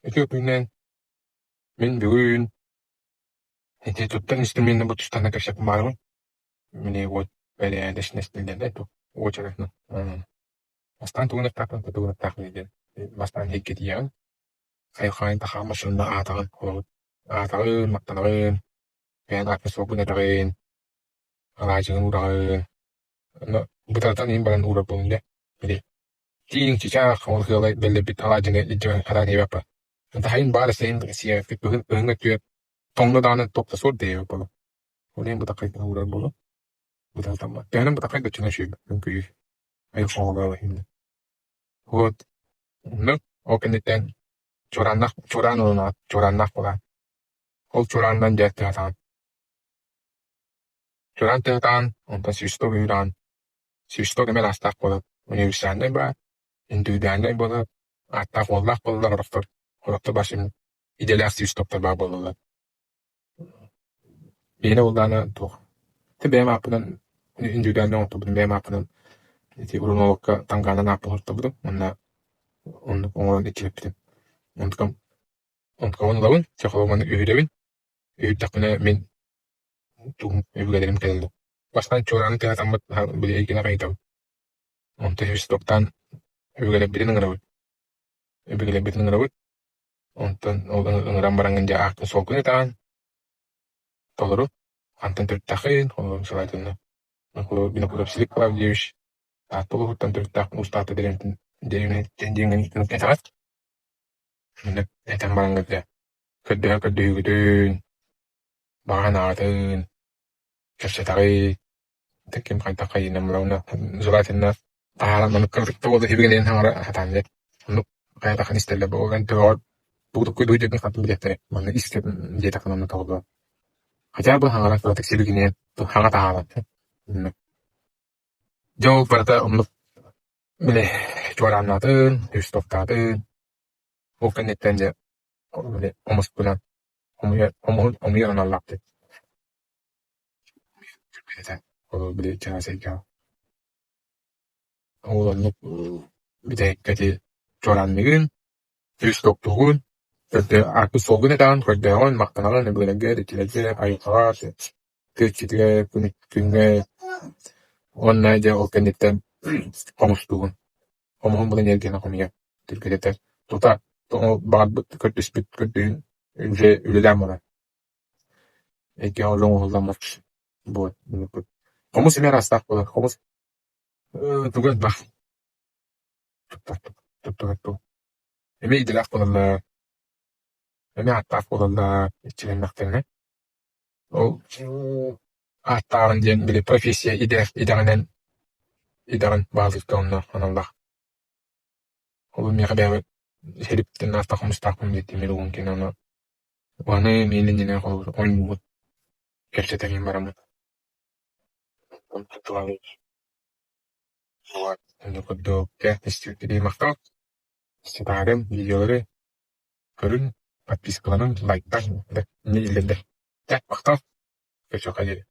Үтүө күнүнэн! Мин бүгүн ити туттар инструменнар бу тустарынан кэпсэппит баарбын. Мини вот бэрээдэчинэстиллэрэ уочаратынан. Бастаан тугун аттаахпын тугун аттаахпын диэн бастаан иһиккэ тиийэҕин, хайҕаан тахаан массыына аатаҕын холобур аатаҕын, махтанаҕын, бэйэҥ ааккын-суолгун этэҕин, алаадьыгын уураҕын, онно бытарытан иһин баран уурар буолуҥ дьэ, били Тииҥ, чычаах, ол ыала бэллэрбит алаадьыны илдьэ хараан иэбэппэ. Таһайын баар эсэһин сиэппит кыһын кыһыҥҥы өттүгэр тоҥно даҕаны туох да суох диэбит буолуо. Ол иһин бытаххайга уурар буолуо. Быталтаммат. Төһөнөн бытаххай да оччонон үчүгэй үҥкүйүү. Айах оҕолоро иһиннэ. Вот. Онно ол кэнниттэн чуорааннаах чуораан ылынаат, чуорааннаах буолаат. Ол чуораанынан дьэ тыатаан. Чуораан тыатаан, онтон свисток үүраан Свисток эмиэ араастаах буолар, универсальнай баар, индивидуальнай буолар, ааттаах уоллаах буолаллар сорохтор, сорохтор баар идэлээх свистоктар баар буолаллар. Биһиэнэ буоллаҕына туох, ити бэйэм ааппынан индивидуальнай оҥорторбутум, бэйэм ааппынан ити урунолокка тангаанан ааппын оҥорторбутум уонна оннук оҥорон иччилэппитим. Онтукам онтукабын ылабын, чехолу үһүрэбин, үһүрдэхпинэ мин тугум өбүгэлэрим кэлэллэр. Бастаан чуорааны тыаһатаммыт били эйгэнэ хайытабыт. Онтон свистоктаан өбүгэлэрбитин ыҥырабыт. Өбүгэлэрбитин ыҥырабыт. Онтон ол ыҥыран бараҥҥын дьэ ааккын суолгун ытаан толору хантан төрүттэххин, холобур салайтынна Винокуров Силип Клавдиевич Таатта улууһуттан төрүттээх Уус Таатта дэриэбинэтин дэриэбинэтиттэн диэҥҥин этэҕит. Маннык этэн бараҥҥын дьэ көрдөһө көрдөһүүгүтүн, баҕа санааҕытын кэпсэтэҕий, ким хайдах хайыынан уонна желательно таһааран маннык кырдьыкта буолла сибигинэйэн хаҥара сатаан диэн оннук хайатаххын истэллэр буолан төбөҕөр тугу туккуйдуу диэтин хантан билиэхтэрэй манна истэ диэтэххинэ онно тоҕо хотя бы хаҥара кыратык сибигинэйэн хаҥа таһааран оннук дьэ ол барыта оннук били чуорааннаатын үстоптаатын ол кэнниттэн дьэ били хомуспунан хомуйар хомуһун хомуйар аналлаахтык Ол били чаас эйгэҕэ Ол оннук бүтэһиккэ ити чуораанныгын, свистоктуугун, ааккын суолгун этэҕин, көрдөөҕүн, махтанаҕын, өбүгэлэргэр, иччилэргэ, айылҕаҕа, тыа иччитигэр, күҥҥэ уонна дьэ ол кэнниттэн хомустуугун. Хомуһун булан эргинэ хомуйар, түргэтэтэр. Тута баҕарбыт көрдөспүт көрдөһүн уже үлэлээн барар. Эйгэҕэ оҥоһулламмыт буолар. Хомус эмиэ араастаах буолар. Хомус тугу элбэх туттар Эмиэ идэлээх буолаллар, эмиэ ааттаах буолаллар, иччилэннэхтэринэ. Ол ааттааҕын диэн били профессия идэ идэҕинэн идэҕин баалыырга онно аналлаах. Ол миэхэ бэйэбэр сириптэн ааттаах хомустаахпын диэтим уон киһи ону Аны миэнэ иннинэ холобур оонньуубут, кэпсэтэрин бараммыт. Онно курдук истибиккитин махтал. Сытаарым, видеолары көрүҥ, подпискаланыҥ, лайктааҥ, инньэ дииллэр. Махтал. Көрсүөххэ диэри.